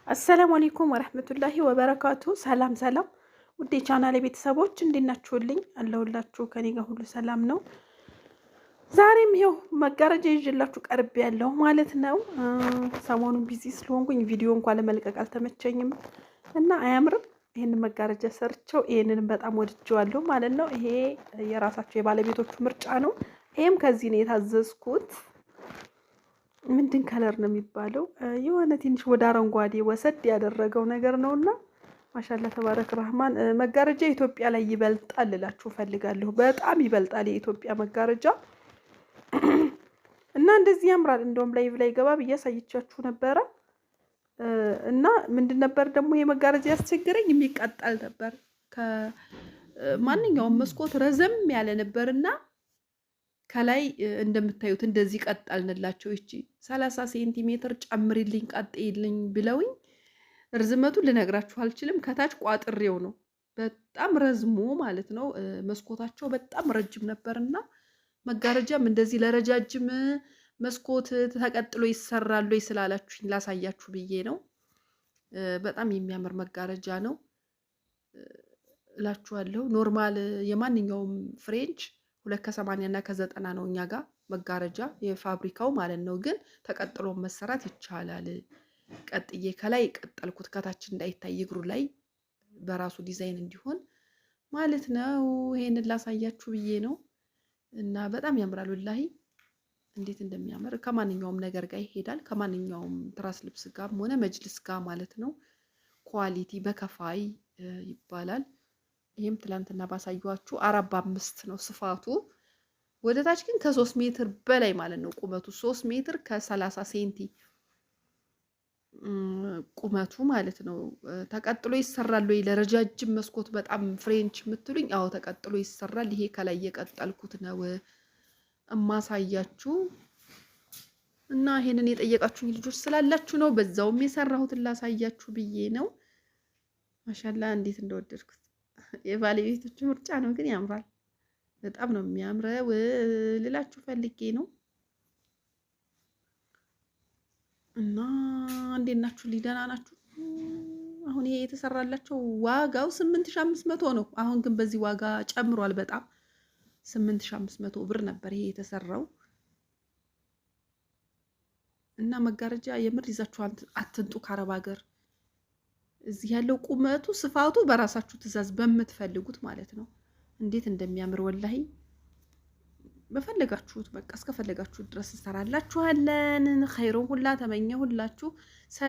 السلام عليكم ورحمة الله وبركاته። ሰላም ሰላም፣ ውዴ ቻናሌ ቤተሰቦች እንዴት ናችሁልኝ? አለሁላችሁ። ከኔ ጋር ሁሉ ሰላም ነው። ዛሬም ይኸው መጋረጃ ይዤላችሁ ቀርብ ያለው ማለት ነው። ሰሞኑን busy ስለሆንኩኝ ቪዲዮ እንኳን ለመልቀቅ አልተመቸኝም እና አያምርም። ይህንን መጋረጃ ሰርቸው ይህንንም በጣም ወድጀዋለሁ ማለት ነው። ይሄ የራሳቸው የባለቤቶቹ ምርጫ ነው። ይሄም ከዚህ ነው የታዘዝኩት። ምንድን color ነው የሚባለው? የሆነ ትንሽ ወደ አረንጓዴ ወሰድ ያደረገው ነገር ነውና ما شاء الله تبارك الرحمن። መጋረጃ ኢትዮጵያ ላይ ይበልጣል እላችሁ እፈልጋለሁ። በጣም ይበልጣል የኢትዮጵያ መጋረጃ እና እንደዚህ ያምራል። እንደውም live ላይ ገባ ብዬ አሳይቻችሁ ነበረ። እና ምንድን ነበር ደግሞ ይሄ መጋረጃ ያስቸግረኝ የሚቃጠል ነበር። ከማንኛውም መስኮት ረዘም ያለ ነበርና ከላይ እንደምታዩት እንደዚህ ቀጣልንላቸው። ይቺ 30 ሴንቲሜትር ጨምሪልኝ ቀጥይልኝ ብለውኝ ርዝመቱን ልነግራችሁ አልችልም። ከታች ቋጥሬው ነው በጣም ረዝሞ ማለት ነው። መስኮታቸው በጣም ረጅም ነበርና መጋረጃም እንደዚህ ለረጃጅም መስኮት ተቀጥሎ ይሰራል ወይ ስላላችሁኝ ላሳያችሁ ብዬ ነው። በጣም የሚያምር መጋረጃ ነው እላችኋለሁ። normal የማንኛውም French 2 ከ80 እና ከ90 ነው እኛ ጋር መጋረጃ የፋብሪካው ማለት ነው። ግን ተቀጥሎ መሰራት ይቻላል። ቀጥዬ ከላይ ቀጠልኩት ከታች እንዳይታይ እግሩ ላይ በራሱ ዲዛይን እንዲሆን ማለት ነው። ይሄንን ላሳያችሁ ብዬ ነው እና በጣም ያምራል والله እንዴት እንደሚያምር ከማንኛውም ነገር ጋር ይሄዳል። ከማንኛውም ትራስ ልብስ ጋር ሆነ መጅልስ ጋር ማለት ነው። quality በከፋይ ይባላል። ይህም ትላንትና ባሳየኋችሁ 4 በ5 ነው ስፋቱ። ወደ ታች ግን ከ3 ሜትር በላይ ማለት ነው ቁመቱ 3 ሜትር ከ30 ሴንቲ ቁመቱ ማለት ነው። ተቀጥሎ ይሰራል ወይ ለረጃጅም መስኮት በጣም French የምትሉኝ? አዎ ተቀጥሎ ይሰራል። ይሄ ከላይ የቀጠልኩት ነው እማሳያችሁ እና ይሄንን የጠየቃችሁኝ ልጆች ስላላችሁ ነው። በዛውም የሰራሁትን ላሳያችሁ ብዬ ነው። ما شاء الله እንዴት እንደወደድኩት የባለቤቶቹ ምርጫ ነው፣ ግን ያምራል። በጣም ነው የሚያምረው ልላችሁ ፈልጌ ነው። እና እንዴት ናችሁ? ደህና ናችሁ? አሁን ይሄ የተሰራላቸው ዋጋው 8500 ነው። አሁን ግን በዚህ ዋጋ ጨምሯል በጣም 8500 ብር ነበር ይሄ የተሰራው። እና መጋረጃ የምር ይዛችሁ አትንጡ ከአረብ ሀገር። እዚህ ያለው ቁመቱ ስፋቱ በራሳችሁ ትዕዛዝ በምትፈልጉት ማለት ነው። እንዴት እንደሚያምር والله በፈለጋችሁት በቃ እስከፈለጋችሁት ድረስ እንሰራላችኋለን። ኸይሩን ሁላ ተመኘሁላችሁ።